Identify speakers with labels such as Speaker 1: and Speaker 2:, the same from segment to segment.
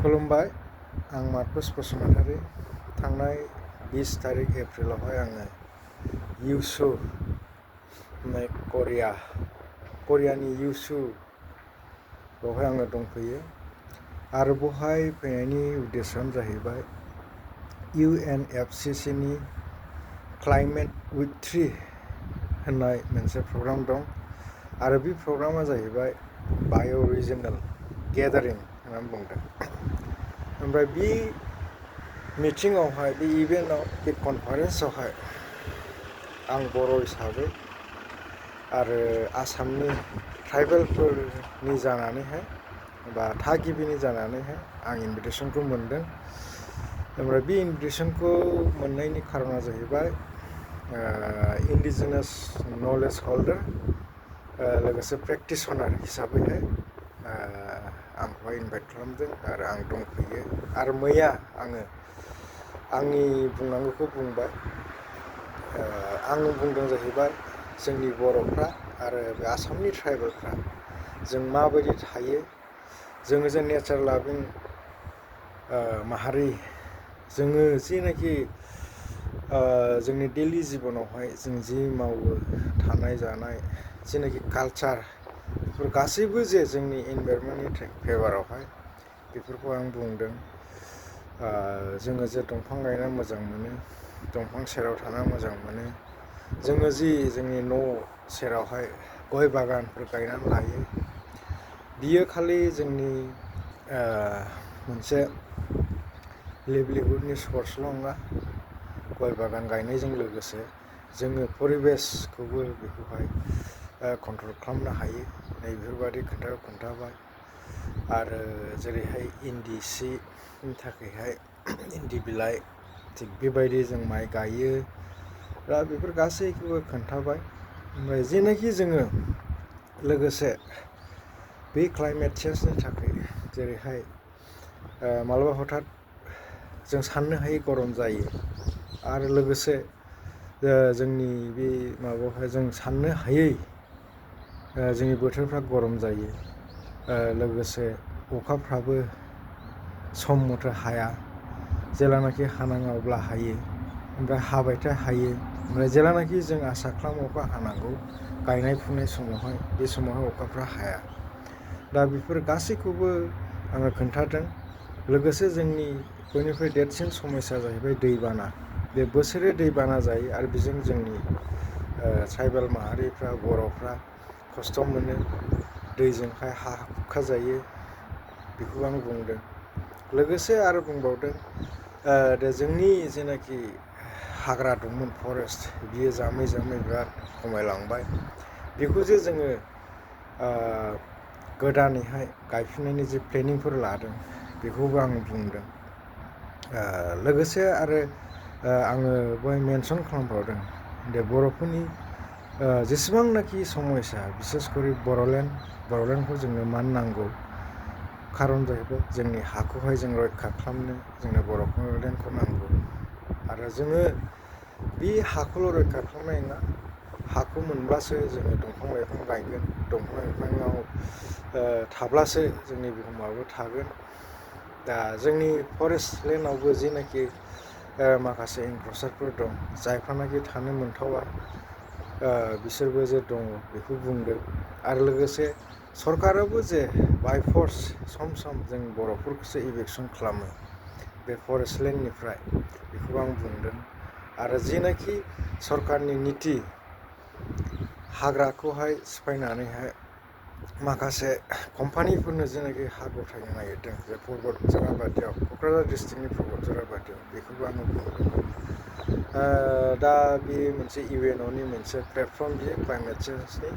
Speaker 1: खुलुमबाय आं मार्कुश बसुमतारी थांनाय 20 तारिख एप्रिलावहाय आङो युसु होननाय करियानि युसु बेवहाय आङो दंफैयो आरो बेवहाय फैनायनि उद्देश्यआनो जाहैबाय UNFCCC नि क्लाइमेट उइक 3 होननाय मोनसे प्रग्राम दं आरो बे प्रग्रामा जाहैबाय बाय' रिजनल गेदारिं होननानै बुंदों। ओमफ्राय बे मिटिङावहाय बे इभेन्टआव बे कनफारेन्सआवहाय आं बर' हिसाबै आरो आसामनि ट्राइबेलफोरनि जानानैहाय बा थागिबिनि जानानैहाय आं इनभिटेसनखौ मोनदों। ओमफ्राय बे इनभिटेसनखौ मोननायनि खारना जाहैबाय इन्डिजिनास नलेज हल्डार लोगोसे प्रेक्टिसनार हिसाबैहाय आंखौहाय इनभाइट खालामदों आरो आं दंफैयो आरो मैया आङो आंनि बुंनांगौखौ बुंबाय। आं बुंदों जाहैबाय जोंनि बर'फ्रा आरो बे आसामनि ट्राइबेलफ्रा जों माबायदि थायो, जोङो जे नेचार लाभिं माहारि, जोङो जिनाखि जोंनि डेलि जिबनावहाय जों जि मावो थानाय जानाय जिनाखि कालचार, बेफोर गासैबो जे जोंनि इनभाइरनमेन्टनि फेभारावहाय बेफोरखौ आं बुंदों। जोङो जे दंफां गायना मोजां मोनो, दंफां सेराव थाना मोजां मोनो, जोङो जि जोंनि न' सेरावहाय गय बागानफोर गायनानै लायो, बियो खालि जोंनि मोनसे लिभलिहुडनि सर्सल' नङा। गय बागान गायनायजों लोगोसे जोङो परिबेसखौबो बेखौहाय कन्ट्रल खालामनो हायो। नैबेफोरबादि खोथाखौ खोन्थाबाय आरो जेरैहाय इन्दि सिनि थाखायहाय इन्दि बिलाइ, थिग बेबायदि जों माइ गायो, दा बेफोर गासैखौबो खोन्थाबाय। ओमफ्राय जेनाखि जोङो लोगोसे बे क्लाइमेट चेन्जनि थाखाय जेरैहाय मालाबा हथात जों साननो हायै गरम जायो आरो लोगोसे जोंनि बे माबायावहाय जों साननो हायै जोंनि बोथोरफ्रा गरम जायो। लोगोसे अखाफ्राबो सम मथे हाया, जेलानाखि हानाङा अब्ला हायो, ओमफ्राय हाबायथाय हायो, ओमफ्राय जेलानाखि जों आसा खालामो अखा हानांगौ गायनाय फुनाय समावहाय, बे समावहाय अखाफ्रा हाया। दा बेफोर गासैखौबो आङो खोन्थादों। लोगोसे जोंनि बयनिख्रुइ देरसिन समस्या जाहैबाय दैबाना। बे बोसोरे दैबाना जायो आरो बेजों जोंनि ट्राइबेल माहारिफ्रा, बर'फ्रा खस्थ' मोनो, दैजोंहाय हा खुरखा जायो, बेखौ आं बुंदों। लोगोसे आरो बुंबावदों जोंनि जेनाखि हाग्रा दंमोन फरेस्ट, बियो जामै जामै बिराद खमायलांबाय। बेखौ जे जोङो गोदानैहाय गायफिननायनि जे प्लेनिंफोर लादों, बेखौबो आं बुंदों। लोगोसे आरो आङो बेवहाय मेनसन खालामबावदों दे बर'फोरनि जेसेबांनाखि समयसा, बिसेसकरि बर'लेण्डखौ जोंनो मानो नांगौ, खारन जाहैबाय जोंनि हाखौहाय जों रैखा खालामनो जोंनो बर'लेण्डखौ नांगौ। आरो जोङो बे हाखौल' रैखा खालामनाय नङा, हाखौ मोनब्लासो जोङो दंफां लाइफां गायगोन, दंफां लाइफाङाव थाब्लासो जोंनि बुहुमाबो थागोन। दा जोंनि फरेस्ट लेण्डआवबो जेनाखि माखासे एनक्ल'सारफोर दं, जायफ्रानाखि थानो मोनथावा, बिसोरबो जे दङ बेखौ बुंदों। आरो लोगोसे सरकाराबो जे बाय फर्स सम सम जों बर'फोरखौसो इभिकसन खालामो बे फरेस्ट लेण्डनिफ्राय, बेखौ आं बुंदों। आरो जेनाखि सरकारनि निति, हाग्राखौहाय सिफायनानैहाय माखासे कम्पानिफोरनो जेनाखि हा गथायनो नागिरदों, जे परबतझारा बादियाव, क'क्राझार डिस्ट्रिक्टनि परबतझारा बादियाव, बेखौबो आङो बुंदों। दा बे मोनसे इउएनअनि मोनसे प्लेटफर्म, बियो क्लाइमेट चेन्जनि,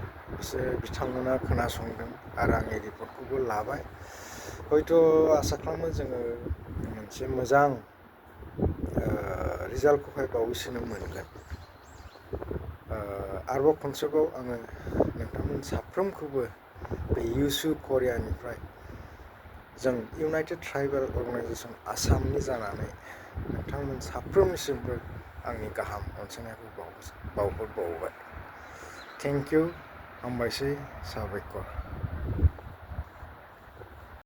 Speaker 1: बिथांमोना खोनासंदों आरो आंनि रिपर्टखौबो लाबाय। हयथ' आसा खालामो जोङो मोनसे मोजां रिजाल्टखौहाय बावैसोनो मोनगोन। आरोबाव खनसेबाव आङो नोंथांमोन साफ्रोमखौबो बे युसु करियानिफ्राय जों इउनाइटेड ट्राइबेल अर्गानाइजेसन आसामनि जानानै नोंथांमोन साफ्रोमनिसिमबो आंनि गाहाम अनसायनायखौ बावहरबावबाय। थेंक इउ, हामबायसै, साबायखर।